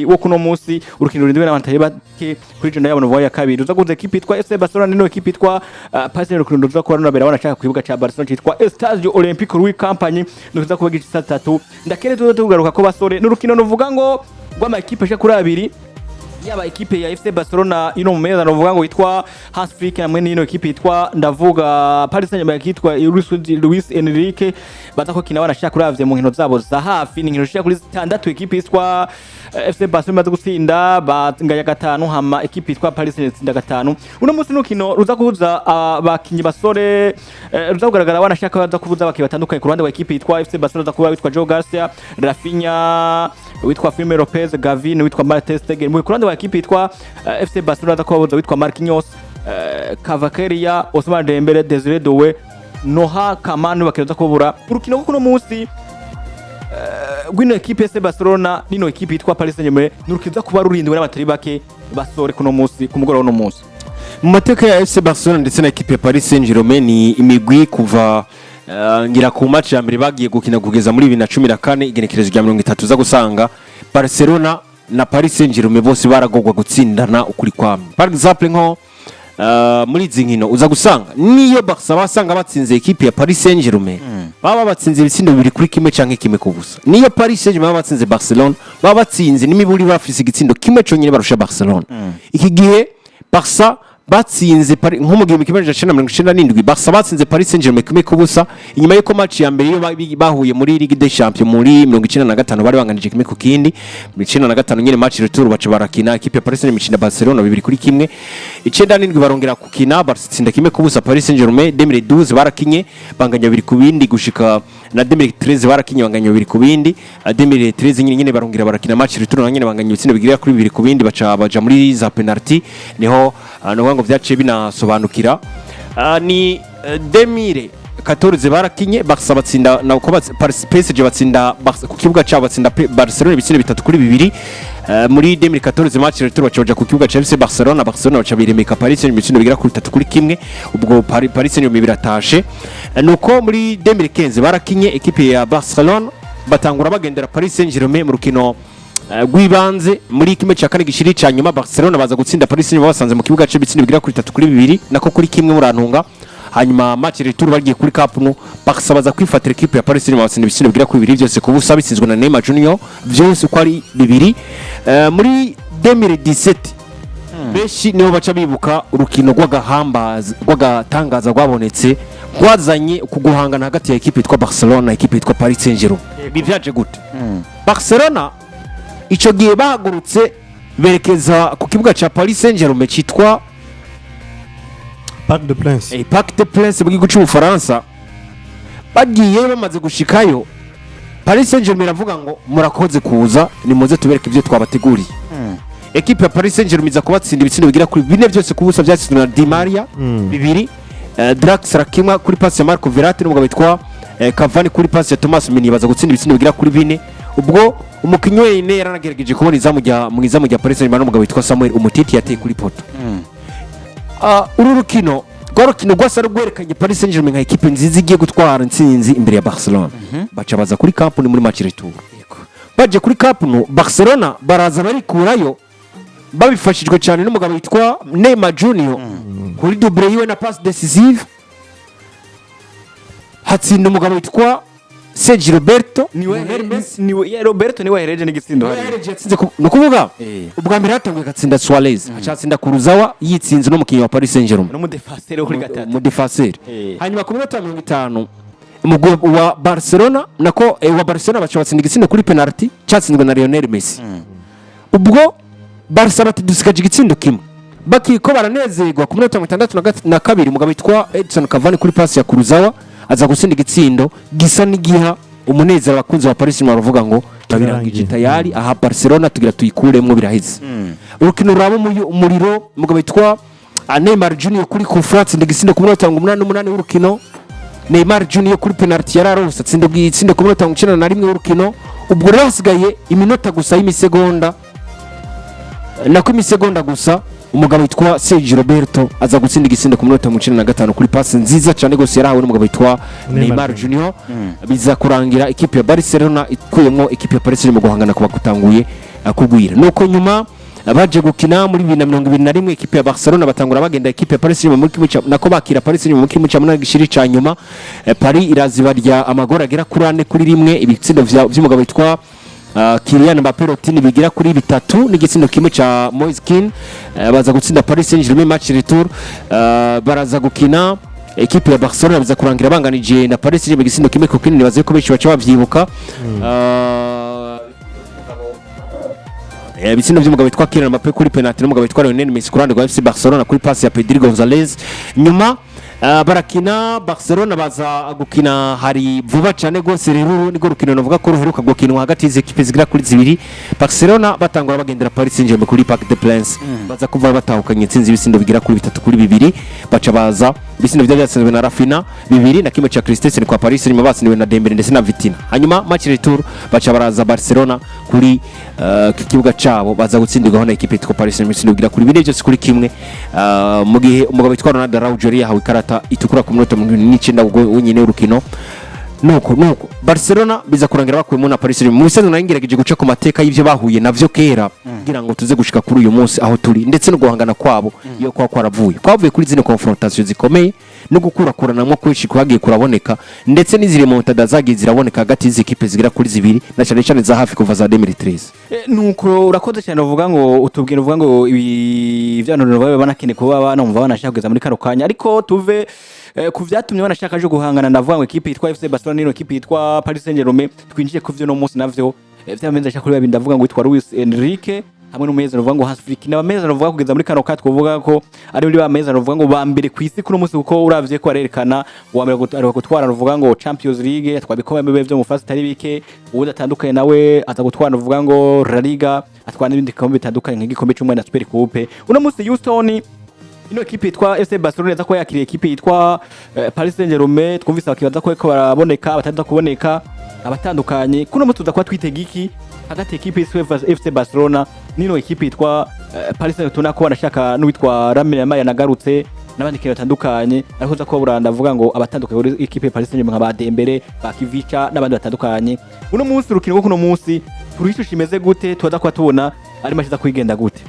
Wo kuno munsi urukino rurindiwe n'abantu batari bake kuri journée yabo novuga ya kabiri, uza kuza ekipe yitwa FC Barcelona nino ekipe yitwa Paris Saint-Germain. Urukino ruza kuba runabera wanashaka ku kibuga ca Barcelona citwa Estadio Olympique Louis Company, nuza kuba gice saa 3. Ndakere tuza tugaruka ko basore, n'urukino nuvuga ngo rw'ama ekipe ashika kuri abiri, yaba ekipe ya FC Barcelona ino mu meza novuga ngo yitwa Hans Flick hamwe n'ino ekipe yitwa, ndavuga, Paris Saint-Germain yitwa Luis Enrique, baza ko kina banashaka kuravye mu nkino zabo za hafi. Ni nkino zishika kuri zitandatu ekipe yitwa FC Barcelona imaze gutsinda, banganya gatanu, hama ekipe yitwa Paris Saint-Germain itsinda gatanu. Uno munsi n'urukino ruza kuhuza abakinyi basore, ruza kugaragara banashaka baza kubuza abakinyi batandukanye. Ku ruhande rwa ekipe yitwa FC Barcelona ruza kuba witwa Joao Garcia, Raphinha, witwa Fermin Lopez, Gavi, witwa Marc Stegen. Mu ruhande rwa ekipe yitwa FC Barcelona ruza kuba witwa Marquinhos, Kvaratskhelia, Ousmane Dembele, Desire Doué, Noah Kamanu bakeza kubura. Urukino rwo kuno munsi rw'ino ekipe FC Barcelona n'ino ekipe yitwa Paris Saint-Germain ni urukino ruza kuba rurindiwe n'abatari bake basore kuno munsi, ku mugoroba w'uno munsi. Mu mateka ya FC Barcelona ndetse na ekipe ya Paris Saint-Germain, ni imigwi kuva ngira ku match ya mbere bagiye gukina kugeza muri 2014, igenekerezo rya 30, uza gusanga Barcelona na Paris Saint-Germain bose baragogwa gutsindana ukuri kwamwe. Par exemple, nko muri izi nkino uza gusanga niyo Barca basanga batsinze ekipe ya Paris Saint-Germain, baba batsinze ibitsindo 2-1 canke 1-0. Niyo Paris Saint-Germain baba batsinze Barcelona, baba batsinze n'imiburi bafise igitsindo kimwe conyine barusha Barcelona. Iki gihe Barca batsinze nko mu 1997, Barca batsinze Paris Saint-Germain 1-0, inyuma y'uko match ya mbere iyo bahuye muri Ligue des Champions muri 95 bari banganije 1-1. Muri 95 nyine match retour baca barakina, ekipe ya Paris Saint-Germain itsinda Barcelona 2-1. 97 barongera kukina, Barca itsinda 1-0 Paris Saint-Germain. 2012 barakinye banganya 2-2, gushika na 2013 barakinye banganya 2-2. 2013 nyine barongera barakina match retour, na nyine banganya ibitsindo bigera kuri 2-2, baca baja muri za penalty, niho no ngo vyaciye binasobanukira. Ni 2014 barakinye, Barca batsinda na uko PSG batsinda Barca ku kibuga cyabo, batsinda Barcelona ibitsindo 3-2. Muri 2014 match retour baca baja ku kibuga ca FC Barcelona, Barcelona baca biremeka Paris Saint-Germain ibitsindo bigera kuri 3-1, ubwo Paris Saint-Germain biratashe. Nuko muri 2015 barakinye, ekipe ya Barcelona batangura bagendera Paris Saint-Germain mu rukino rw'ibanze muri kimwe cya kane gishiri cya nyuma. Barcelona baza gutsinda Paris Saint-Germain basanze mu kibuga cy'ibitsindo bigera kuri 3-2, nako kuri kimwe, murantunga. Hanyuma match retour bagiye kuri Camp Nou, Barca baza kwifatira ekipe ya Paris Saint-Germain, batsinda ibitsindo bigera kuri bibiri byose ku busa, bitsinzwe na Neymar Junior byose uko ari bibiri. Muri 2017 benshi nibo baca bibuka urukino rw'agahambaza, rw'agatangaza rwabonetse, rwazanye ku guhangana hagati ya ekipe yitwa Barcelona na ekipe yitwa Paris Saint-Germain. Ibi byaje gute? Barcelona icyo gihe bahagurutse berekeza ku kibuga cya Paris Saint-Germain cyitwa Parc de Prince. Parc des Princes mu gihugu cy'Ubufaransa. Bagiye bamaze gushikayo, Paris Saint-Germain iravuga ngo murakoze kuza, nimuze tubereke ibyo twabateguriye. Ekipe ya Paris Saint-Germain iza kubatsinda ibitsindo bigera kuri bine byose ku busa, byatsinzwe na Di Maria bibiri, Draxler kimwe kuri passe ya Marco Verratti, n'umugabo witwa Cavani kuri passe ya Thomas Meunier, baza gutsinda ibitsindo bigera kuri bine. Ubwo umukinnyi wenyine yaranagerageje kubona izamu rya mu izamu rya Paris Saint-Germain, n'umugabo witwa Samuel Umtiti yateye kuri poteau. Uru rukino rwa rukino rwasa rwerekanye Paris Saint-Germain nka ekipe nziza igiye gutwara intsinzi imbere ya Barcelona. Baca baza kuri Camp Nou muri match retour. Baje kuri Camp Nou, Barcelona baraza barikurayo babifashijwe cyane n'umugabo witwa Neymar Junior kuri doublé yiwe na passe décisive, hatsinda umugabo witwa Sergio Roberto. Niwe Lionel Messi. Niwe ya Roberto niwe yahereje n'igitsindo hariya. Yahereje yatsinze ni ukuvuga ubwa mbere hatanguye agatsinda Suarez, acatsinda Kurzawa yitsinze n'umukinnyi wa Paris Saint-Germain, n'umudefaseri wo kuri gatatu. Umudefaseri. Hanyuma ku minota 50 umugwi wa Barcelona, nako wa Barcelona baca batsinda igitsindo kuri penalty cyatsinzwe na Lionel Messi. Ubwo Barca bati dusigaje igitsindo kimwe, bakiko baranezerwa. Ku minota 62 umugabo witwa Edison Cavani kuri pasi ya Kurzawa aza gutsinda igitsindo gisa n'igiha umunezero abakunzi ba Paris Saint-Germain, baravuga ngo turabirangije Birarangiye. tayari, aha Barcelona tugira tuyikuremwo, biraheze. Urukino ruraba umuriro. Umugabo witwa Neymar Junior kuri coup franc atsinda igitsindo ku minota 88 w'urukino. Neymar Junior kuri penalty yari arose atsinda igitsindo ku minota 91 w'urukino. Ubwo rero hasigaye iminota gusa y'imisegonda, nako imisegonda gusa, umugabo witwa Sergio Roberto aza gutsinda igitsindo ku minota 95 kuri pasi nziza cyane rwose yarahawe n'umugabo witwa Neymar Neymar Junior. Biza kurangira ikipe ya Barcelona ikuyemo ikipe ya Paris Saint-Germain mu guhangana kuba kutanguye. kugwira. Nuko nyuma baje gukina muri 2021, ekipe ya Barcelona batangura bagenda ekipe ya Paris Saint-Germain muri kimwe nako bakira Paris Saint-Germain muri kimwe cya munani gishiri ca nyuma. Paris irazibarya amagora agera kuri 4-1, ibitsindo vy'umugabo witwa Kylian Mbappé Lottin bigira kuri bitatu n'igitsindo kimwe ca Moise Kean. Baza gutsinda Paris Saint-Germain. Match retour baraza gukina, ekipe ya Barcelona biza kurangira banganije na Paris Saint-Germain igitsindo kimwe ku kindi. Nibaze ko benshi baca bavyibuka. Ibitsindo by'umugabo witwa Kylian Mbappé kuri penalty n'umugabo witwa Lionel Messi ku ruhande rwa FC Barcelona kuri passe ya Pedri Gonzalez. Nyuma barakina, Barcelona baza gukina hari vuba cyane rwose. Rero uru nirwo rukino navuga ko ruheruka gukinwa hagati y'izi ekipe zigera kuri zibiri. Barcelona batangura bagendera Paris Saint-Germain kuri Parc des Princes, baza kuva batahukanye intsinzi y'ibisindo bigera kuri 3-2. Baca baza ibisindo byari byatsinzwe na Raphinha bibiri na kimwe cya Christensen kwa Paris Saint-Germain, batsindiwe na Dembele ndetse na Vitinha. Hanyuma match retour baca baraza Barcelona kuri ku kibuga cabo, baza gutsindirwaho na ekipe yitwa Paris Saint-Germain ibitsindo bigera kuri 4 byose kuri kimwe, mu gihe umugabo witwa Ronald Araujo yari yahawe ikarata itukura ku minota 79 ubwo wenyine w'urukino. Nuko Barcelona biza kurangira bakuyemo na Paris Saint-Germain. Mu bisanzwe nari ngerageje guca ku mateka y'ivyo bahuye navyo kera kugira ngo tuze gushika kuri uyu munsi aho turi, ndetse no guhangana kwabo iyo kwa kwaravuye kwavuye kuri zino confrontation zikomeye no gukurakuranamwo kwinshi kwagiye kuraboneka, ndetse n'izi remontada zagiye ziraboneka hagati y'izi ekipe zigera kuri zibiri, na cyane cyane za hafi kuva za 2013. Nuko urakoze cyane. Uvuga ngo utubwira, uvuga ngo ibi vyanone babe banakeneye kuba banumva banashaka kugeza muri kano kanya, ariko tuve ku vyatumye banashaka aje guhangana, ndavuga ngo ekipe yitwa FC Barcelona n'ino ekipe yitwa Paris Saint-Germain. Twinjiye ku vyo no munsi navyo vyamenze kuri babiri, ndavuga ngo witwa Luis Enrique hamwe n'umumenyereza uvuga ngo Hans Flick. N'abamenyereza uvuga kugeza muri kano kanya twovuga ko ari muri bamenyereza uvuga ngo ba mbere ku isi kuno munsi, kuko uravye ko arerekana uwa mbere aheruka gutwara uvuga ngo Champions League, atwara ibikombe byo mu fasi itari bike. Uwundi atandukanye nawe aza gutwara uvuga ngo La Liga, atwara n'ibindi bikombe bitandukanye nk'igikombe c'umwanya na Super Coupe. Uno munsi Houston, ino ekipe yitwa FC Barcelona iza kuba yakiriye ekipe yitwa Paris Saint-Germain. Twumvise abakibaza ko bariko baraboneka, abataza kuboneka, abatandukanye. Kuno munsi tuza kuba twitega iki hagati ekipe yitwa FC Barcelona n'ino ekipe yitwa Paris Saint-Germain? Tubona ko banashaka n'uwitwa Lamine Yamal yanagarutse n'abandi kintu batandukanye, ariko uza kuba buranda avuga ngo abatandukanye kuri ekipe ya Paris Saint-Germain nka ba Dembele, ba Kivica n'abandi batandukanye. Uno munsi urukino rwo kuno munsi turuhisho imeze gute? Tuza kuba tubona ari match kwigenda gute?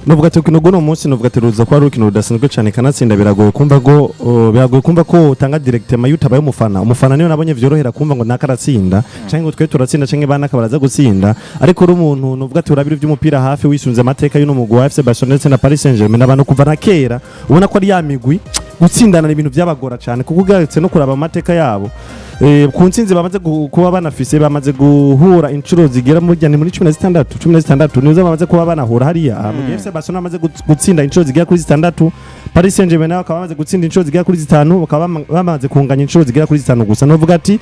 Novuga ati urukino rw'uno munsi, novuga ati ruza kuba ari urukino rudasanzwe cyane. Kanatsinda biragoye kumva ko biragoye kumva ko utanga directement iyo utabaye umufana. Umufana niyo nabonye vyorohera kumva ngo naka aratsinda canke ngo twe turatsinda canke banaka baraza gutsinda, ariko uri umuntu novuga ati urabira ivy'umupira hafi, wisunze amateka y'uno mugwi wa FC Barcelona ndetse na Paris Saint-Germain, n'abantu kuva na kera ubona ko ari ya migwi gutsindana ni ibintu byabagora cyane, kuko ugarutse no kuraba amateka yabo ku ntsinzi bamaze kuba banafise, bamaze guhura inshuro zigera muri ni muri 16, 16 nizo bamaze kuba banahura hariya. Mu gihe FC Barcelona bamaze gutsinda inshuro zigera kuri zitandatu, Paris Saint-Germain nabo bakaba bamaze gutsinda inshuro zigera kuri zitanu, bakaba bamaze kunganya inshuro zigera kuri zitanu gusa. Novuga ati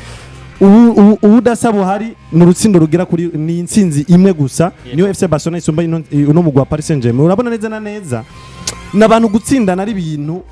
ubu ubudasa buhari ni urutsindo rugera kuri ni intsinzi imwe gusa niyo FC Barcelona isumba uno mugwi wa Paris Saint-Germain. Urabona neza na neza n'abantu gutsindana ari ibintu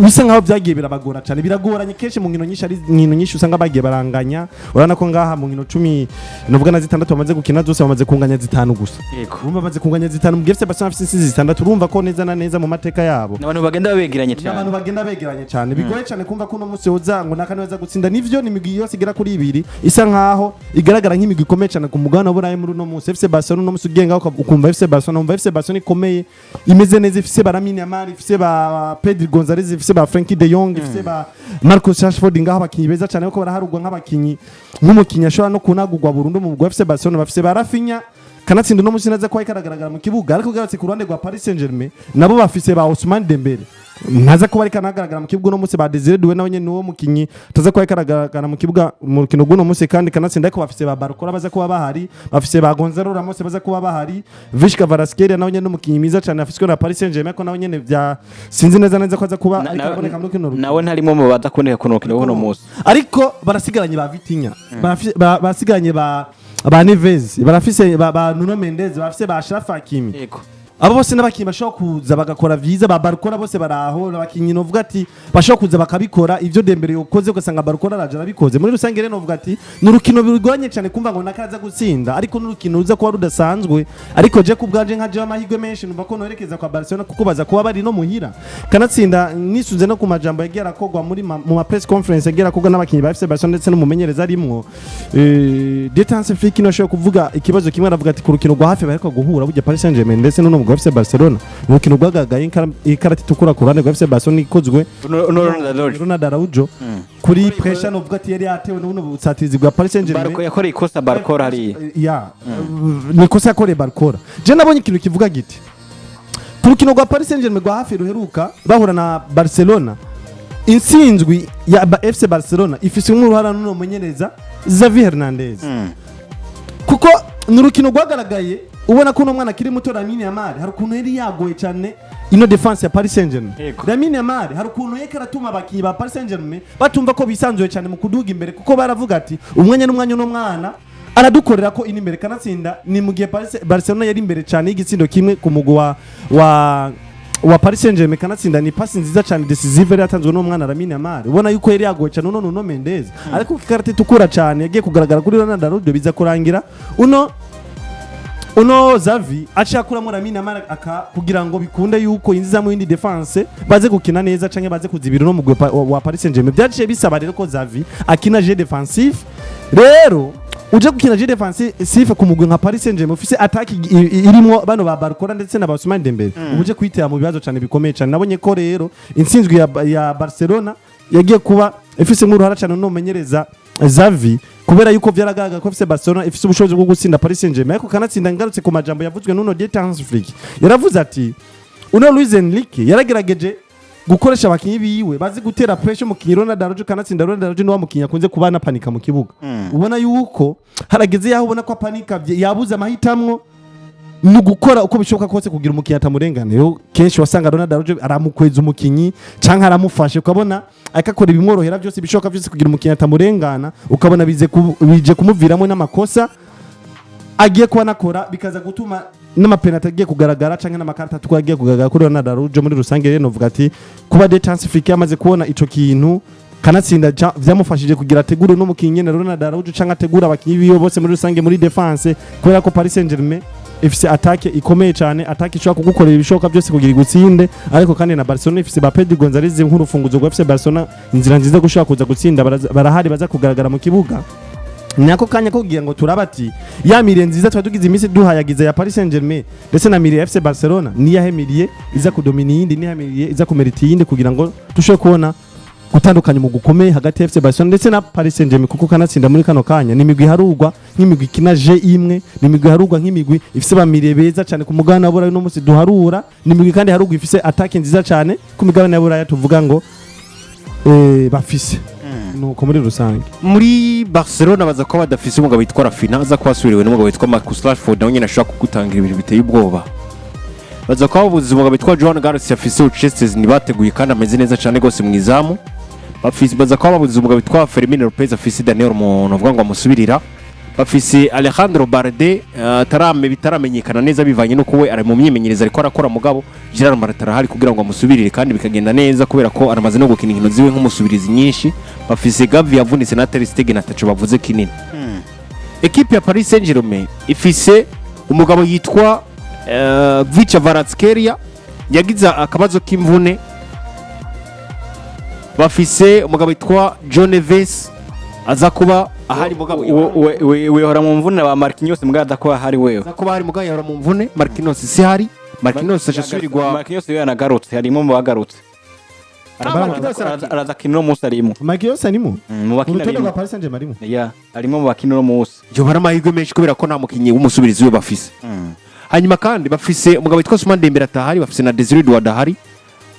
bisa nkaho byagiye birabagora cyane, biragoranye kenshi mu nkino nyinshi, ari inkino nyinshi usanga bagiye baranganya. Urabona ko ngaha mu nkino 16 bamaze gukina zose bamaze kunganya zitanu gusa. Urumva bamaze kunganya zitanu mu gihe FC Barcelona afise intsinzi zitandatu. Urumva ko neza na neza mu mateka yabo n'abantu bagenda begeranye n'abantu cyane. Bagenda begeranye cyane, bigoye cyane kumva ko uno munsi uza ngo naka niwe aza gutsinda. Nivyo, ni imigwi yose igera kuri ibiri isa nkaho igaragara nk'imigwi ikomeye cyane ku mugabane w'Uburayi muri uno munsi. FC Barcelona uno munsi ugenga ukumva FC Barcelona, umva FC Barcelona ikomeye, imeze neza, ifise ba Lamine Yamal, ifise ba Pedri Gonzalez, ifise ba Frenkie de Jong, ifise ba Marcus Rashford ngaho, abakinyi beza cyane ko baraharugwa nk'abakinyi, nk'umukinyi ashobora no kunagurwa burundu mu mugwi wa FC Barcelona. Bafise ba Raphinha, kanatsinda uno munsi naza kuba karagaragara mu kibuga. Ariko ugarutse ku ruhande rwa Paris Saint-Germain nabo bafise ba Ousmane Dembele ntaza kuba ariko anagaragara mu kibuga uno munsi, ba Desire Doué nawe nyene niwo mukinyi taza kuba ariko aragaragara mu kibuga mu rukino rw'uno munsi. Kandi kanatsinda ariko bafise ba Barcola baza kuba bahari, bafise ba Gonzalo Ramos baza kuba bahari, Khvicha Kvaratskhelia nawe nyene n'umukinyi mwiza cyane afiswe na Paris Saint-Germain, ko nawe nyene vya sinzi neza neza ko aza kuba ariko araboneka muri kino rukino. Nawe ntarimo mu baza kuboneka ku rukino rw'uno munsi. Ariko barasigaranye ba Vitinha, basigaranye ba Neves, barafise ba Nuno Mendes, barafise ba Achraf Hakimi. Abo bose n'abakinyi bashobora kuza bagakora vyiza, ba Barcola bose baraho, abakinyi novuga ati bashobora kuza bakabikora ivyo Dembele yokoze, ugasanga Barcola araje arabikoze. Muri rusange rero novuga ati ni urukino bigoranye cyane kumva ngo nakaza gutsinda, ariko n'urukino ruza kuba rudasanzwe. Ariko je ku bwanje, nka jewe, amahirwe menshi numva ko noherekeza kwa Barcelona, kuko baza kuba bari no muhira. Kanatsinda nisunze no ku majambo yagiye arakogwa mu ma press conference yagiye arakogwa n'abakinyi ba FC Barcelona ndetse n'umumenyereza arimwo Dieter Hans Flick, no ashobora kuvuga ikibazo kimwe, aravuga ati ku rukino rwa hafi baheruka guhura burya Paris Saint-Germain ndetse n'uno mugwi wa FC Barcelona, ni urukino rwagaragaye ikarata itukura ku ruhande rwa FC Barcelona ikozwe Ronald Ronald Araujo kuri pressure, novuga ati yari yatewe n'ubuno busatirizi bwa Paris Saint-Germain. Barco yakoreye ikosa, Barcola hariya. Ya, ni ikosa yakoreye Barcola. Je nabonye ikintu kivuga giti ku rukino rwa Paris Saint-Germain rwa hafi ruheruka bahura na Barcelona, intsinzwi ya FC Barcelona ifise uruhara n'uno mumenyereza Xavi Hernandez, kuko ni urukino rwagaragaye ubona ko uno mwana akiri muto Lamine Yamal hari ukuntu yari yagoye cyane ino défense ya Paris Saint-Germain. Lamine Yamal hari ukuntu yariko aratuma abakinyi ba Paris Saint-Germain batumva ko bisanzuye cyane mu kuduga imbere, kuko baravuga ati umwanya n'umwanya uno mwana aradukorera ko ini imbere. Kanatsinda ni mu gihe Barcelona yari imbere cyane y'igitsindo kimwe ku mugwi wa Paris Saint-Germain. Kanatsinda ni pasi nziza cyane décisive yari yatanzwe n'umwana Lamine Yamal, ubona yuko yari yagoye cyane uno Nuno Mendes, ariko ikarita itukura cyane yagiye kugaragara kuri Ronald Araujo, biza kurangira uno Xavi aciye akuramo Lamine Yamal aka kugira ngo bikunde yuko yinjiza mu yindi défense baze gukina neza canke baze kuzibira uno mugwi wa Paris Saint-Germain. Byaciye bisaba rero ko Xavi akina jeu défensif. Rero uje gukina jeu défensif ku mugwi nka Paris Saint-Germain ufise attaque irimwo bano ba Barcola ndetse na ba Ousmane Dembele, uba uje kwitera mu bibazo cyane bikomeye cyane. Nabonye ko rero intsinzwi ya Barcelona yagiye kuba ifise nk'uruhara cyane no menyereza Xavi, kubera yuko vyaragaragara ko FC Barcelona ifise ubushobozi bwo gutsinda Paris Saint-Germain. Ariko kanatsinda, ngarutse ku majambo yavuzwe n'uno Dieter Hans Flick, yaravuze ati uno Luis Enrique yaragerageje gukoresha abakinyi biwe bazi gutera pressure umukinyi Ronald Araujo. Kanatsinda Ronald Araujo ni wa mukinyi akunze kuba anapanika mu kibuga, ubona yuko harageze yaho ubona ko apanika, yabuze amahitamwo, ni ugukora uko bishoboka kose kugira umukinyi atamurengana. Rero kenshi wasanga Ronald Araujo aramukweza umukinyi canke aramufashe, ukabona akakora ibimworohera byose bishoboka byose kugira umukinyi atamurengana, ukabona bije kumuviramo n'amakosa agiye kuba anakora, bikaza gutuma n'amapenalty agiye kugaragara canke n'amakarita atukura agiye kugaragara kuri Ronald Araujo. Muri rusange rero novuga ati kuba Dieter Hans Flick yamaze kubona ico kintu, kanatsinda vyamufashije kugira ategure n'umukinyi nyene Ronald Araujo canke ategure abakinyi biwe bose muri rusange muri défense, kubera ko Paris Saint-Germain ifise attaque ikomeye cyane, attaque ishobora kugukorera ibishoboka byose kugira igutsinde. Ariko kandi na Barcelona ifise ba Pedri Gonzalez nk'urufunguzo rwa FC Barcelona, inzira nziza gushobora kuza gutsinda, barahari baza kugaragara mu kibuga. Ni ako kanya ko kugira ngo turaba ati ya milieu nziza twari tugize iminsi duhayagiza ya Paris Saint-Germain ndetse na milieu ya FC Barcelona, niyahe milieu iza kudomina iyindi, niyahe milieu iza kumerita iyindi, kugira ngo dushobore kubona gutandukanya mu gukomeye hagati ya FC Barcelona ndetse na Paris Saint-Germain, kuko kanatsinda muri kano kanya ni imigwi iharugwa nk'imigwi ikina jeu imwe, ni imigwi iharugwa nk'imigwi ifise ba milieu beza cyane ku mugabane wa Burayi no musi duharura, ni imigwi kandi iharugwa ifise attaque nziza cyane ku migabane ya Buraya, tuvuga ngo bafise nuko muri rusange. Muri Barcelona baza kuba badafise umugabo witwa Raphinha, aza kuba asubiriwe n'umugabo witwa Marcus Rashford, nawe nyine ashobora kugutangira ibintu biteye ubwoba. Baza kuba babuze umugabo witwa Joan Garcia, afise Uchestes ntibateguye kandi ameze neza cyane rwose mu izamu. Baza kuba babuze umugabo witwa Fermin Lopez, afise Daniel umuntu avuga ngo amusubirira. Bafise Alejandro Balde, bitaramenyekana neza bivanye n'uko we ari mu myimenyerezo ariko arakora, mugabo Gerard Martin arahari kugira ngo amusubirire kandi bikagenda neza, kubera ko aramaze no gukina inkino ziwe nk'umusubirizi nyinshi. Bafise Gavi yavunitse na Ter Stegen ataco bavuze kinini. Ekipe ya Paris Saint-Germain ifise umugabo yitwa Khvicha Kvaratskhelia yagize akabazo k'imvune, bafise umugabo witwa João Neves aza kuba ahari, mugabo Wihora mu mvune ba Marquinhos mbwa aza kuba ahari wewe. Aza kuba ahari, mugabo yahora mu mvune. Marquinhos si hari, Marquinhos aca asubirirwa. Marquinhos we yanagarutse, harimo mu bagarutse. Marquinhos arakina. Araza akina uno munsi, arimo. Marquinhos arimo Mu mu bakina rutonde arimo. rwa Paris Saint-Germain arimo. Ya, arimo mu bakina uno munsi. Yoba ari amahirwe menshi kubera ko nta mukinnyi w'umusubirizi we bafise. Hanyuma kandi bafise umugabo witwa Ousmane Dembele atahari, bafise na Desire Doué adahari,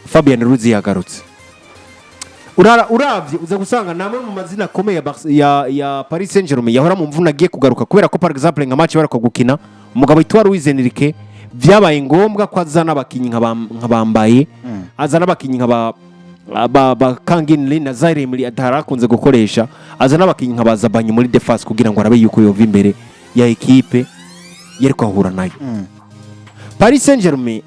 Fabian Ruiz yagarutse. Uravye uza gusanga namwe mu mazina akomeye ya Paris Saint-Germain yahora mu mvune agiye kugaruka, kubera ko par exemple nka match barako gukina, umugabo witwa Luis Enrique vyabaye ngombwa ko azana abakinyi nka bambaye, azana abakinyi nka ba Kangin Lee na Zaire Emery atarakunze gukoresha, azana abakinyi nka ba Zabanyi muri défense kugira ngo arabe yuko yova imbere ya ekipe yariko ahura nayo. Paris Saint-Germain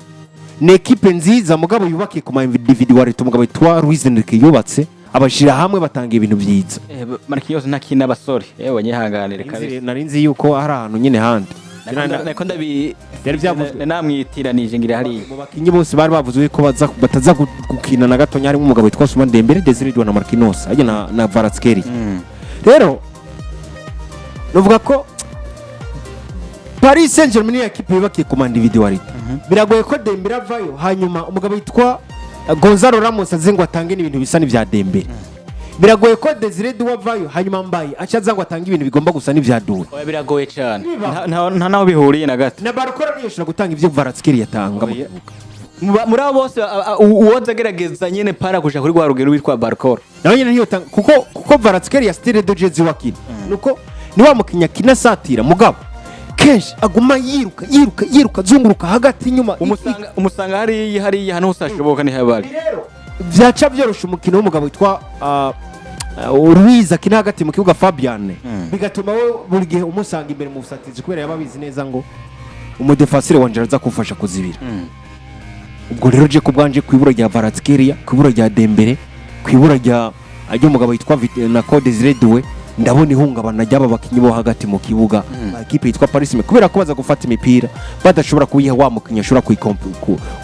ni ekipe nziza, mugabo yubakiye ku ma individualité. Umugabo witwa Luis Enrique yubatse, abashira hamwe, batanga ibintu byiza. Marquinhos ntakina, abasore, yewe nyihanganire kabisa. Nari nzi yuko hari ahantu nyine handi. Nako ndabi Byari byavuzwe. Namwitiranije ngira hariya. Mu bakinyi bose bari bavuze ko baza bataza gukina na gatonya, harimo umugabo witwa Ousmane Dembele, Desire Doué na Marquinhos ajya na Kvaratskhelia. Rero nuvuga ko Paris Saint-Germain ni ekipe yubakiye ku ma individualité. Biragoye ko Dembele avayo, hanyuma umugabo witwa Gonzalo Ramos aze ngo atange n'ibintu bisa n'ibya Dembele. Biragoye ko Desire Doué avayo, hanyuma Mbaye aca aza ngo atange ibintu bigomba gusa n'ibya Doué. Oya, biragoye cyane. Biba. Nta naho bihuriye na gato. Na Barcola niyo ishobora gutanga ibyo Kvaratskhelia yatanga mu Oya. kibuga. Muri abo bose, uwoza agerageza nyene para kuja kuri rwa rugero witwa Barcola. Nawe nyine ntiyotanga, kuko Kvaratskhelia style de jeu wakina nuko ni wa mukinnyi akina asatira, mugabo kenshi aguma yiruka, yiruka, yiruka, azunguruka hagati, inyuma. Umusanga hariya, hariya hano hose hashoboka ni habari. Rero byaca byorosha umukino w'umugabo witwa Ruiz akina hagati mu kibuga, Fabian, bigatuma we buri gihe umusanga imbere mu busatirizi, kubera yaba abizi neza ngo umudefasire wanje araza kumfasha kuzibira. Ubwo rero je ku bwanje, ku ibura rya Kvaratskhelia, ku ibura rya Dembele, ku ibura rya ry'umugabo witwa na Desire Doué, ndabona ihungabana ry'aba bakinyi bo hagati mu kibuga ba ekipe yitwa Paris Saint-Germain, kubera ko baza gufata imipira badashobora kuyiha wa mukinyi ashobora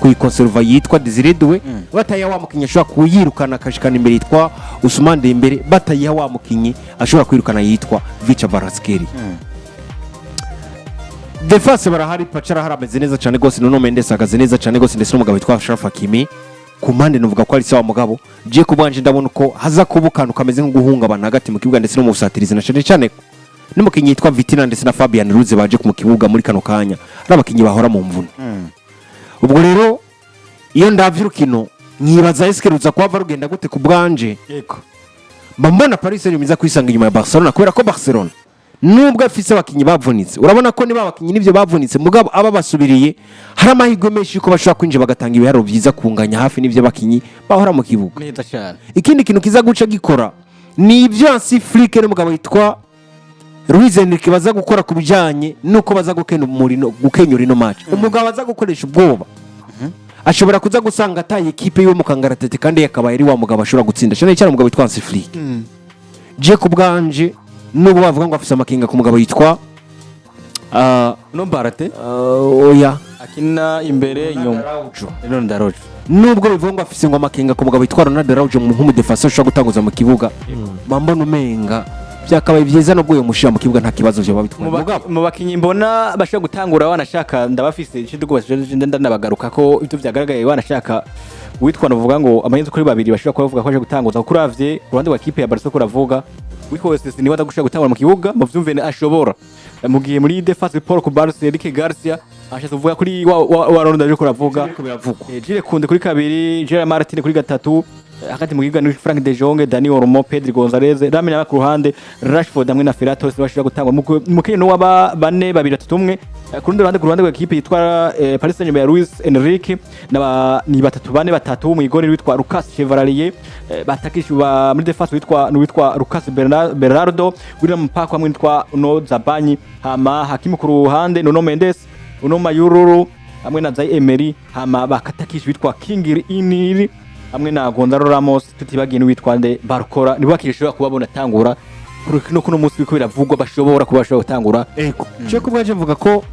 kuyikonserva yitwa Desire Doué, batayiha wa mukinyi ashobora kuyirukana akashikana imbere yitwa Ousmane Dembele, batayiha wa mukinyi ashobora kwirukana yitwa Khvicha Kvaratskhelia. Défense barahari, Pacha arahari, ameze neza cyane rwose, Nuno Mendes ahagaze neza cyane rwose, ndetse n'umugabo witwa Achraf Hakimi ku mpande, nuvuga ko ari sawa. Mugabo je ku bwanje ndabona uko haza kuba akantu kameze nko guhungabana hagati mu kibuga ndetse no mu busatirizi, na cyane cyane n'umukinnyi yitwa Vitina ndetse na Fabian Ruiz baje mu kibuga muri kano kanya ari abakinnyi bahora mu mvune. Ubwo rero iyo ndavye urukino nkibaza eske ruza kuhava rugenda gute, ku bwanje mba mbona Paris Saint-Germain iza kwisanga inyuma ya Barcelona, kubera ko Barcelona nubwo afise abakinnyi bavunitse, urabona ko niba abakinnyi nivyo bavunitse, mugabo aba basubiriye hari amahirwe menshi yuko bashobora kwinjira bagatanga ibiharuro byiza kunganya hafi n'ivyo abakinnyi bahora mu kibuga. Neza cyane. Ikindi kintu kiza guca gikora ni ibyo Hansi Flick n'umugabo witwa Luis Enrique baza gukora ku bijyanye nuko baza gukenyura ino match. Umugabo aza gukoresha ubwoba, ashobora kuza gusanga ataye ekipe yiwe mu kangaratete, kandi yakabaye ari wa mugabo ashobora gutsinda, cyane cyane umugabo witwa Hansi Flick. Je ku bwanje, nubwo bavuga ngo afise amakenga ku mugabo yitwa No Barate. Oya. Akina imbere, inyuma, Ronald Araujo. Nubwo bivuga ngo afise ngo amakenga ku mugabo witwa Ronald Araujo nk'umudefenseur ushobora gutanguza mu kibuga, mba mbona umenga byakabaye byiza nubwo uyo mushira mu kibuga nta kibazo vyoba bitwaye. Mugabo Mu bakinyi mbona bashobora gutangura, wanashaka ndabafise icyo ndanabagaruka ko ibyo byagaragaye, wanashaka witwa navuga ngo amayenzi kuri babiri bashobora kuba bavuga ko aje gutanguza, kuko uravye ku ruhande rwa kipe ya Barca kuravuga witwa wese niba adagushobora gutangura mu kibuga mu vyumve ashobora, mu gihe muri défense Paul Cubarsí, Eric Garcia ashatse kuvuga kuri wa Ronald ariko kuravuga. Biriko biravugwa. Jules Koundé kuri kabiri, Gerard Martin kuri gatatu, hagati mu kibuga ni Frank de Jong, Dani Olmo, Pedri Gonzalez, Lamine Yamal ku ruhande, Rashford hamwe na Ferran Torres bashobora gutangwa mu kino waba bane babiri batatu umwe. Ku rundi ruhande, ku ruhande rwa ekipe yitwa Paris Saint-Germain ya Luis Enrique, ni batatu bane batatu, mu igori witwa Lucas Chevalier, batakisha ba muri défense witwa witwa Lucas Bernardo, William Pacho hamwe witwa Uno Zabanyi, hama Hakimu ku ruhande, Nuno Mendes, Uno Mayururu hamwe na Zaire Emery, hama bakatakisha witwa King Iniri hamwe na Gonzalo Ramos, tutibagiye n'uwitwa nde Barcola. Nibo bakishobora kubabona tangura kuri kuno munsi biko biravugwa bashobora kuba bashobora gutangura. Ego, je ku bwaje mvuga ko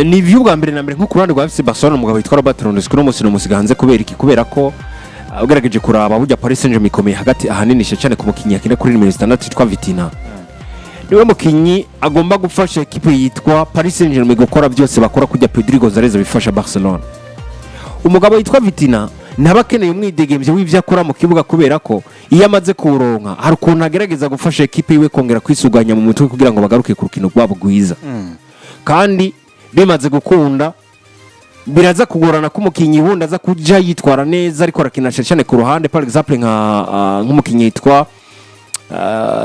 ni ivy'ubwa mbere na mbere nko ku ruhande rwa FC Barcelona, umugabo witwa Robert Lewandowski uno munsi ni hanze. Kubera iki? Kubera ko ugerageje kuraba burya Paris Saint-Germain ikomeye hagati ahanini cyane ku mukinyi akina kuri nimero 6 yitwa Vitina. Niwe mukinyi agomba gufasha ekipe yitwa Paris Saint-Germain gukora byose bakora, kujya Pedri Gonzalez bifasha Barcelona. Umugabo witwa Vitina ntaba akeneye umwidegemvyo w'ivyo akora mu kibuga, kubera ko iyo amaze kuwuronka hari ukuntu agerageza gufasha ekipe yiwe kongera kwisuganya mu mutwe kugira ngo bagaruke ku rukino rwabo rwiza. Kandi bimaze gukunda, biraza kugorana ko umukinyi wundi aza kuja yitwara neza ariko arakina cyane cyane ku ruhande, par exemple nka nk'umukinyi yitwa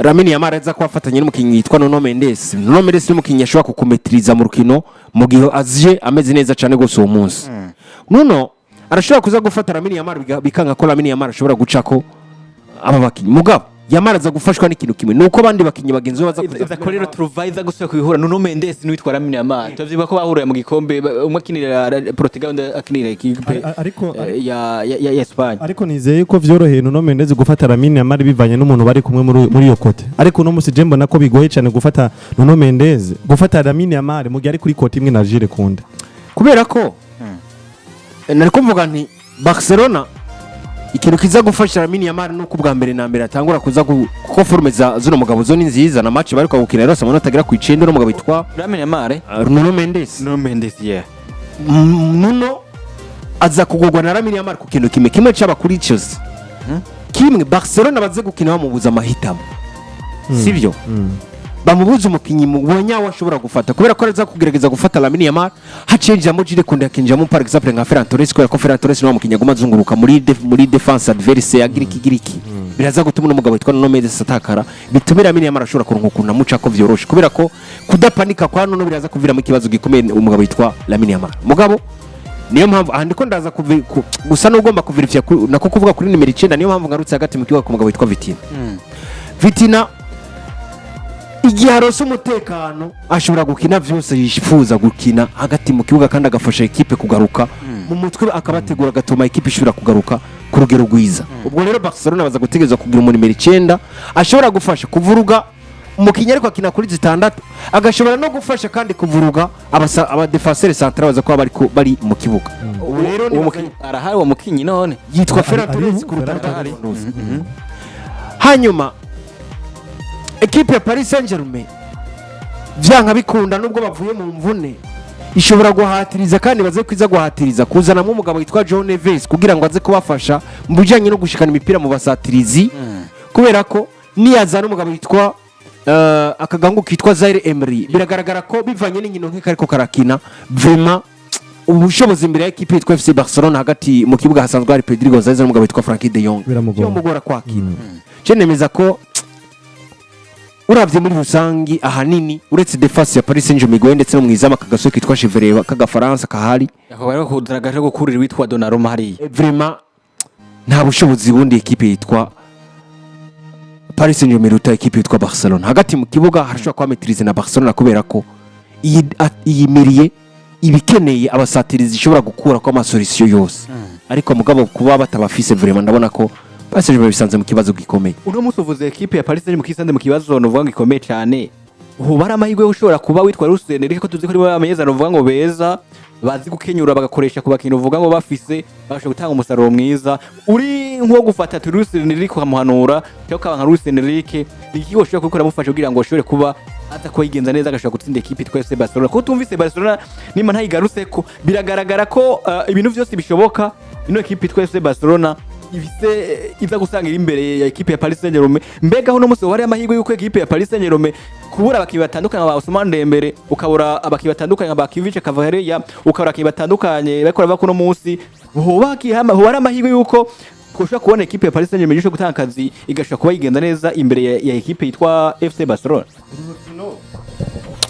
Lamine Yamal aza kuba afatanye n'umukinyi yitwa Nuno Mendes. Nuno Mendes ni umukinyi ashobora kukumetiriza mu rukino mu gihe aje ameze neza cyane rwose uwo munsi. Nuno arashobora kuza gufata Lamine Yamal, bikanga ko Lamine Yamal ashobora gucako aba bakinyi, mugabo Yamal aza gufashwa n'ikintu kimwe, nuko abandi bakinyi bagenzi be baza kuza. Iza kuri retrouvailles iza gusubira kubihura Nuno Mendes n'uwitwa Lamine Yamal. Tuvyibuka ko bahuriye mu gikombe, umwe akinira Portugal, undi akinira ikipe ya Espagne. Ariko nizeye ko vyoroheye Nuno Mendes gufata Lamine Yamal bivanye n'umuntu bari kumwe muri iyo côté, ariko uno musi je mbona ko bigoye cyane gufata Nuno Mendes, gufata Lamine Yamal mu gihe ari kuri côté imwe na Jules Koundé. Kubera ko nari kuvuga nti Barcelona, ikintu kiza gufasha Lamine Yamal nuko ubwa mbere na mbere atangura kuza kuko forme za zino mugabo zo ni nziza. Na match bari gukina rero amanota agera ku 9 no mugabo witwa Lamine Yamal. Nuno Mendes. Nuno Mendes, yeah. Nuno aza kugurwa na Lamine Yamal ku kintu kimwe kimwe cyaba kuri Chelsea kimwe. Barcelona baze gukina bamubuza amahitamo, sibyo? Bamubuza umukinyi mu wanyawe ashobora gufata, kubera ko araza kugerageza gufata Lamine Yamal, hacenjamo Jules Koundé, hakinjamo par exemple nka Ferran Torres, kubera ko Ferran Torres niwe mukinyi aguma azunguruka muri défense adverse, agira iki gira iki. Biraza gutuma uno mugabo witwa Nuno Mendes atakara, bitume Lamine Yamal ashobora kuronka ukuntu amuca ko vyoroshe, kubera ko kudapanika kwa Nuno biraza kuviramo ikibazo gikomeye umugabo witwa Lamine Yamal. Mugabo niyo mpamvu aha ndiko ndaza gusa n'ugomba kuverifya nako kuvuga kuri nimero 9. Niyo mpamvu ngarutse hagati mu kibuga ku mugabo witwa Vitina. Vitina igihe aronse umutekano ashobora gukina vyose yifuza gukina hagati mu kibuga, kandi agafasha ekipe kugaruka mu mutwe, akabategura, agatuma ekipe ishobora kugaruka ku rugero rwiza. Ubwo rero Barcelona baza gutegerezwa kugira umu nimero 9 ashobora gufasha kuvuruga umukinnyi ariko akina kuri 6, agashobora no gufasha kandi kuvuruga abadefenseur central baza kuba bari mu kibuga. Ubu rero Uwo mukinyi arahari, uwo mukinyi none? Yitwa Ferran Torres ku Ferran rutare. Torres. Hanyuma ekipe ya Paris Saint-Germain, vyanka bikunda, nubwo bavuye mu mvune, ishobora guhatiriza, kandi baze kwiza guhatiriza kuzanamo umugabo witwa João Neves kugira ngo aze kubafasha mu bijyanye no gushikana imipira mu basatirizi, kubera ko niyazana umugabo witwa akagangu kitwa Zaire Emery, biragaragara ko bivanye n'inkino nk'iko ariko karakina, vraiment ubushobozi imbere ya ekipe yitwa FC Barcelona hagati mu kibuga hasanzwe hari Pedri Gonzalez n'umugabo witwa Frenkie de Jong, Biramugora. byomugora kwakira. Je nemeza ko uravye muri rusangi, ahanini uretse défense ya Paris Saint-Germain igoye, ndetse no mwizamu akagasore kitwa Chevalier k'agafaransa kahari. Ako bari kuzana agace ko kurira witwa Donnarumma hariya. Vraiment nta bushobozi bundi ekipe yitwa Paris Saint-Germain iruta ekipe yitwa Barcelona. Hagati mu kibuga harashobora kuba maîtrise na Barcelona, kubera ko iyi milieu iba ikeneye abasatirizi ishobora gukura ko amasolution yose, ariko mugabo kuba batabafise, vraiment ndabona ko Paris Saint-Germain bisanze mu kibazo gikomeye. Uno munsi uvuze ekipe ya Paris Saint-Germain kisanze mu kibazo novuga ngo gikomeye cyane. Ubu bari amahirwe yo ushobora kuba witwa Luis Enrique, ko tuzi ko ari bamenyeza novuga ngo beza, bazi gukenyura bagakoresha ku bakintu uvuga ngo bafise, bagashobora gutanga umusaruro mwiza. Uri nko gufata Luis Enrique ukamuhanura, cyangwa ukaba nka Luis Enrique, ni iki ushobora kubikora mufasha kugira ngo ashobore kuba aza kuba yigenza neza, agashobora gutsinda ekipe yitwa FC Barcelona? Kuko tumvise Barcelona nimba ntayigarutse ko biragaragara ko ibintu byose bishoboka. Ino ekipe yitwa FC Barcelona ifise iza gusanga iri imbere ya ekipe ya Paris Saint-Germain. Mbega uno munsi wari amahirwe yuko ekipe ya Paris Saint-Germain kubura abakinnyi batandukanye ba Ousmane Dembele, ukabura abakinnyi batandukanye ba Kvicha Kvaratskhelia, ukabura abakinnyi batandukanye bariko barava kuno munsi, hoba hakihama hoba ari amahirwe yuko twoshobora kubona ekipe ya Paris Saint-Germain ishobora gutanga akazi, igashobora kuba yigenza neza imbere ya ekipe yitwa FC Barcelona?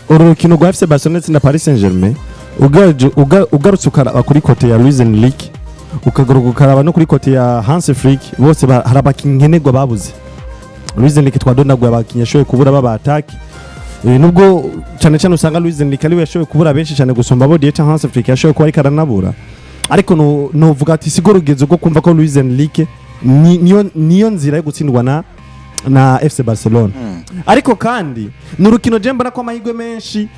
Uru rukino rwa FC Barcelona ndetse na Paris Saint-Germain, ugarutse ukaraba kuri côté ya Luis Enrique, ukagaruka ukaraba no kuri côté ya Hans Flick, bose hari abakinnyi nkenerwa babuze. Luis Enrique twadondaguye abakinnyi yashoboye kubura baba attaque. Nubwo cyane cyane usanga Luis Enrique ariwe yashoboye kubura benshi cyane gusumba abo Dieter Hans Flick yashoboye kuba ariko aranabura, ariko novuga ati sigo rugezo rwo kumva ko Luis Enrique niyo nzira yo gutsindwa na FC Barcelona. Ariko kandi ni urukino je mbona ko amahirwe menshi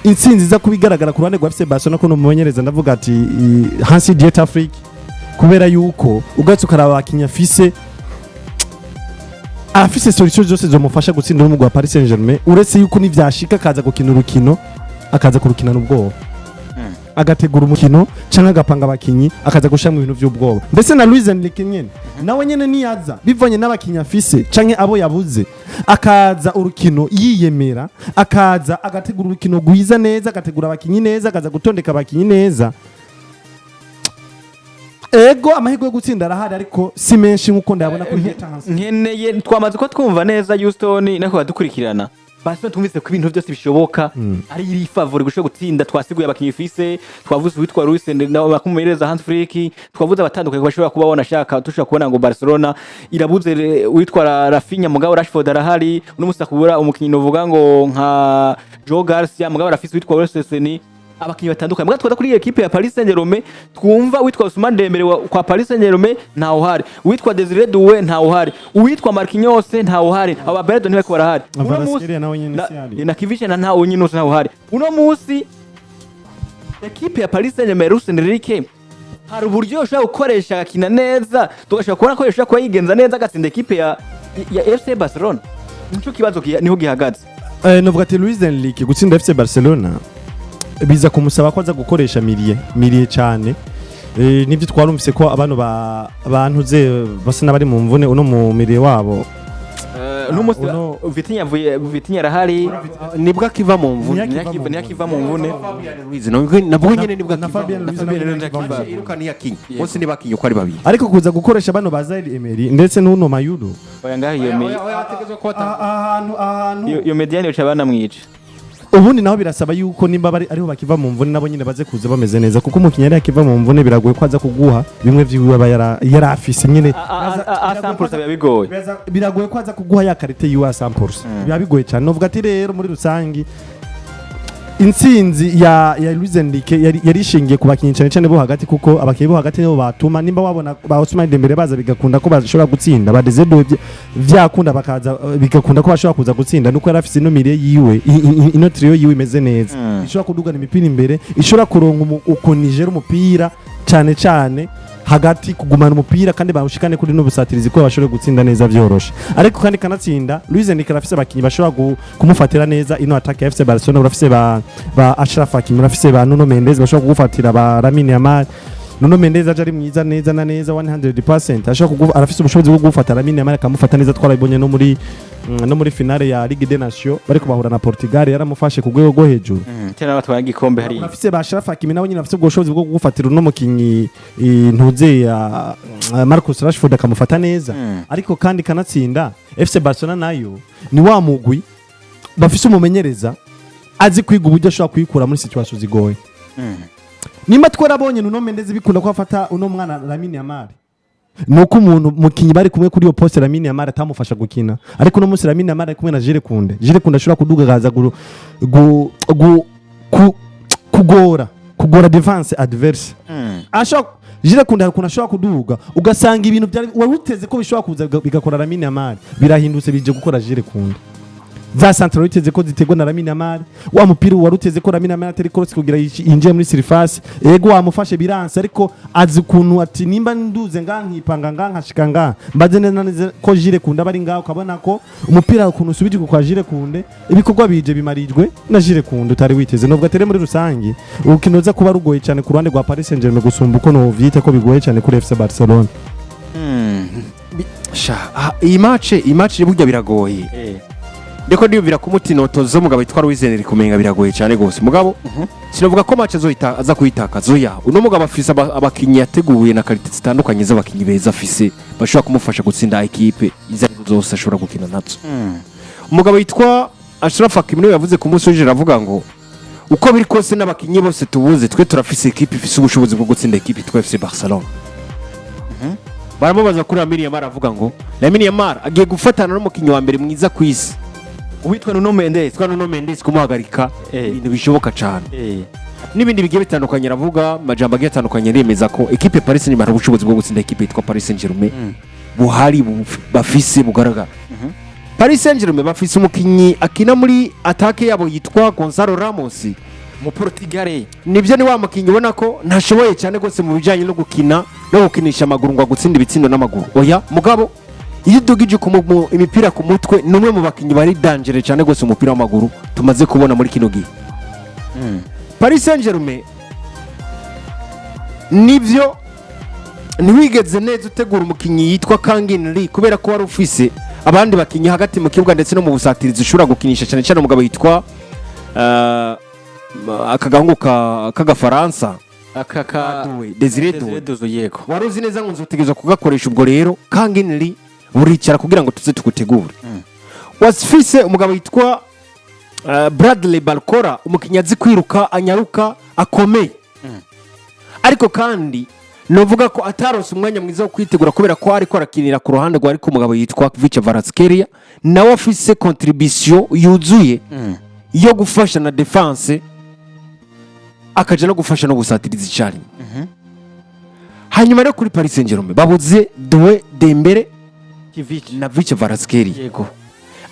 intsinzi iza kuba igaragara ku ruhande rwa FC Barcelona, ko numumenyereza ndavuga ati Hansi Dieter Flick, kubera yuko ugatse ukaraba abakinnyi afise, arafise solution zose zomufasha gutsinda umugwi wa Paris Saint-Germain, uretse yuko nivyashika akaza gukina urukino, akaza kurukinana ubwoba, agategura umukino canke agapanga abakinyi, akaza gushira mu bintu vy'ubwoba. Ndetse na Luis Enrique nyene, nawe nyene niyaza bivanye n'abakinyi afise canke abo yabuze, akaza urukino yiyemera, akaza agategura urukino rwiza neza, agategura abakinyi neza, akaza gutondeka abakinyi neza, ego amahirwe yo gutsinda arahari, ariko si menshi nkuko ndayabona kuri Dieter Hans. Nkeneye twamaze ko twumva neza Houston nako badukurikirana. Barcelona tumvise ko ibintu byose bishoboka, ari iri favori gushobora gutsinda. Twasiguye abakinyi ifise, twavuze uwitwa Luis bamumenyereza Hans Flick, twavuze abatandukanye bashobora kuba banashaka. Tushobora kubona ngo Barcelona irabuze uwitwa Raphinha, mugabo Rashford arahari. Uno musi akubura umukinyi novuga ngo nka Joao Garcia, mugabo arafise uwitwa Wesley, abakinyi batandukanye. Mugabo twaza kuri iyi ekipe ya Paris Saint-Germain, twumva uwitwa Ousmane Dembele kwa Paris Saint-Germain ntawe uhari, uwitwa Desire Doué ntawe uhari, uwitwa Marquinhos ntawe uhari, aba Bernardo ntibako barahari. Uno munsi- Kvaratskhelia nawe nyene si ahari. Na Kvicha na ntawe nyine ntawe uhari. Uno munsi ekipe ya Paris Saint-Germain, Luis Enrique hari uburyo ushobora gukoresha agakina neza, tugashobora kubona ko yashobora kuba yigenza neza agatsinda ekipe ya FC Barcelona. Nico kibazo niho gihagaze. Novuga ati Luis Enrique gutsinda FC Barcelona biza kumusaba ko aza gukoresha milieu cyane. Nibyo twarumvise ko abantu ba bantuze basa n'abari mu mvune uno mu milieu wabo. Uno munsi Vitinha avuye, Vitinha arahari. Nibwo akiva mu mvune. Ntiyakiva mu mvune. Fabian Ruiz nabwo nyene nibwo na akiva. Fabian Na Ruiz Fabian nawe Ruiz akiva mu akiva. mvune. Iruka ntiyakinye bose, ntibakinye uko ari babiri. Ariko kuza gukoresha bano ba Zaire Emery ndetse n'uno Mayulu. Oya, ngaho iyo Ahantu iyo médiane yoca banamwica. Ubundi naho birasaba yuko nimba bari ariho bakiva mu mvune, nabo nyine baze kuza bameze neza, kuko umukinnyi yari akiva mu mvune biragoye ko aza kuguha bimwe vyiwe aba yari afise nyine. A 100% biba bigoye. Biragoye ko aza kuguha ya qualité yiwe a 100%, biba bigoye cyane. Novuga ati rero muri rusangi intsinzi ya Luis Enrique yari ishingiye ku bakinnyi cyane cyane bo hagati, kuko abakinnyi bo hagati nibo batuma nimba wabona ba Ousmane Dembele baza bigakunda ko bashobora gutsinda, ba Desire vyakunda bakaza, bigakunda ko bashobora kuza gutsinda, nuko yari afise ino milieu yiwe, ino trio yiwe imeze neza, ishobora kudugana imipira imbere, ishobora kuronka ukuntu ijera umupira cyane cyane hagati, kugumana umupira kandi bawushikane kuri n'ubusatirizi ko bashobora gutsinda neza vyoroshe. Ariko kandi kanatsinda Luis Enrique arafise abakinyi bashobora kumufatira neza ino attaque ya FC Barcelona. Urafise ba Achraf Hakimi, urafise ba Nuno Mendes bashobora kugufatira ba Lamine Yamal. Nuno Mendes aje ari mwiza neza na neza 100%, ashobora arafise ubushobozi bwo gufata Lamine Yamal akamufata neza. Twarabibonye no muri finale ya Ligue des Nations bariko bahura na Portugal, yaramufashe ku rwego rwo hejuru. Tena batwara igikombe hariya. Urafise ba Achraf Hakimi nabo nyine bafise ubwo bushobozi bwo kugufatira uno mukinyi ntuze ya Marcus Rashford akamufata neza. Ariko kandi kanatsinda FC Barcelona nayo ni wa mugwi bafise umumenyereza azi kwiga uburyo ashobora kuyikura muri situation zigoye. Nimba twarabonye Nuno Mendes bikunda ko afata uno mwana Lamine Yamal, nuko umuntu mukinyi bari kumwe kuri iyo poste Lamine Yamal atamufasha gukina. Ariko uno munsi Lamine Yamal ari kumwe na Jules Koundé. Jules Koundé ashobora kuduga akaza gu, gu, ku, kugora défense adverse. Ashobora Jules Koundé hari ukuntu ashobora kuduga ugasanga ibintu byari wari uteze ko bishobora kuza bigakora Lamine Yamal birahindutse, bije gukora Jules Koundé. Za centre wari uteze ko zitegwa na Lamine Yamal, wa mupira wari uteze ko Lamine Yamal atari cross kugira yinjiye muri surface, ego wamufashe biranse, ariko azi ukuntu ati nimba nduze nga nkipanga nga nkashika nga mbaze neza neza ko Jules Koundé bari ngaho, ukabona ko umupira ukuntu usubije kwa Jules Koundé, ibikorwa bije bimarijwe na Jules Koundé utari witeze. Nubwo atere muri rusangi urukino ruza kuba rugoye cyane ku ruhande rwa Paris Saint-Germain gusumba uko novyita ko bigoye cyane kuri FC Barcelona. Sha, iyi match burya biragoye. Ndiko ndiyumvira ku mutinoto zo mugabo witwa Luis Enrique, kumenga biragoye cyane gose, mugabo sinavuga ko match azoyita aza kuyitakaza. Oya, uno mugabo afise abakinyi yateguye na qualité zitandukanye z'abakinyi beza afise bashobora kumufasha gutsinda ekipe izo arizo zose ashobora gukina nazo. Umugabo witwa Achraf Hakimi niwe yavuze ku munsi w'ejo, aravuga ngo uko biri kose n'abakinyi bose tubuze, twe turafise ekipe ifise ubushobozi bwo gutsinda ekipe yitwa FC Barcelona. Baramubaza kuri Lamine Yamal, avuga ngo Lamine Yamal agiye gufatana n'umukinyi wa mbere mwiza ku isi uwitwa Nuno Mendes. witwa Nuno Mendes, kumuhagarika ibintu bishoboka cyane n'ibindi bigiye bitandukanye. Aravuga amajambo agiye atandukanye, aremeza ko ekipe Paris Saint-Germain hari ubushobozi bwo gutsinda ekipe yitwa Paris Saint-Germain buhari bafise bugaragara. Paris Saint-Germain bafise umukinyi akina muri attaque yabo yitwa Gonzalo Ramos. Mu Portugal. Nibyo, ni wa mukinyi ubona ko ntashoboye cyane rwose mu bijyanye no gukina no gukinisha amaguru ngo agutsinde ibitsindo n'amaguru, oya. Mugabo iyo udugije imipira ku mutwe, ni umwe mu bakinyi bari dangereux cyane rwose mu mupira w'amaguru tumaze kubona muri kino gihe. Paris Saint-Germain nibyo ntiwigeze neza utegura umukinyi yitwa Kangin Lee, kubera ko wari ufise abandi bakinyi hagati mu kibuga ndetse no mu busatirizi ushobora gukinisha, cyane cyane umugabo yitwa aka gahungu k'agafaransa. Aka ka Doué, Desire Desire Doué. Doué, yego. Wari uzi neza ngo nzotegerezwa kugakoresha. Ubwo rero Kangin Lee buricara kugira ngo tuze tugutegure. Wasifise umugabo yitwa Bradley Barcola, umukinnyi azi kwiruka, anyaruka, akomeye, ariko kandi novuga ko ataronse umwanya mwiza wo kwitegura kubera ko ariko arakinira ku ruhande rwa ariko umugabo yitwa Khvicha Kvaratskhelia, nawe afise contribution yuzuye yo gufasha na défense, akaja no gufasha no gusatiriza icyarimwe. Hanyuma rero kuri Paris Saint-Germain babuze Doué, Dembele na Khvicha Kvaratskhelia.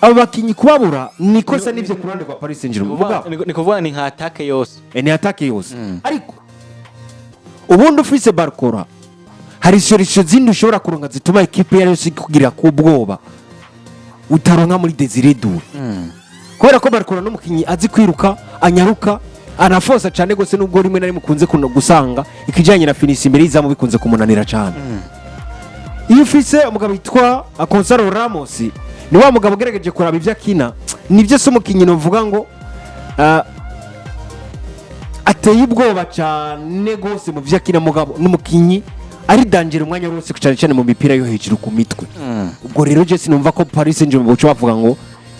Abo bakinyi kubabura ni ikosa n'ivyo ku ruhande rwa Paris Saint-Germain. Mugabo, Ni kuvuga ni nka attaque yose. Ni attaque yose, ariko ubundi ufise Barcola hari solution zindi ushobora kuronka zituma ekipe yari yose ikugira ku bwoba utaronka muri Desire Doué, kubera ko Barcola n'umukinyi azi kwiruka, anyaruka, anafosa cyane gose, nubwo rimwe na rimwe ukunze gusanga ikijyanye na finish imbere y'izamu bikunze kumunanira cyane. Iyo ufise umugabo witwa Gonzalo Ramos, ni wa mugabo ugerageje kuraba ibyo akina, nibyo se umukinyi novuga ngo ateye ubwoba cyane gose mu byo akina, mugabo n'umukinyi ari danger umwanya wose, cyane cyane mu mipira yo hejuru ku mitwe. Ubwo rero je sinumva ko Paris Saint-Germain boca bavuga ngo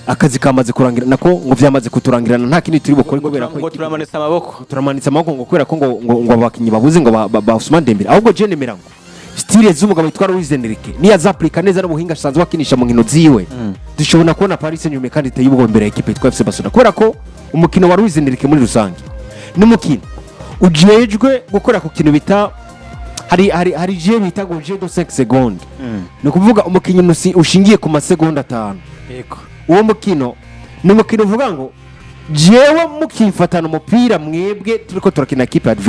akazi kamaze kurangira, nako ngo vyamaze kuturangirana, nta kindi turi bukore kubera ko ngo turamanitse amaboko. Turamanitse amaboko ngo kubera ko ngo abakinyi babuze ngo ba Ousmane Dembele. Ahubwo je nemera ngo style z'umugabo witwa Luis Enrique niyo azaplika neza n'ubuhinga asanzwe akinisha mu nkino ziwe, dushobora kubona Paris Saint-Germain kandi iteye ubwoba imbere ya ekipe yitwa FC Barcelona, kubera ko umukino wa Luis Enrique muri rusange ni umukino ujejwe gukora ku kintu bita hari jeu bita ngo jeu de 5 secondes, ni ukuvuga umukino ushingiye ku masegonda 5. Uwo mukino ni umukino uvuga ngo jewe mukifatana umupira mwebwe turiko turakina ekipe.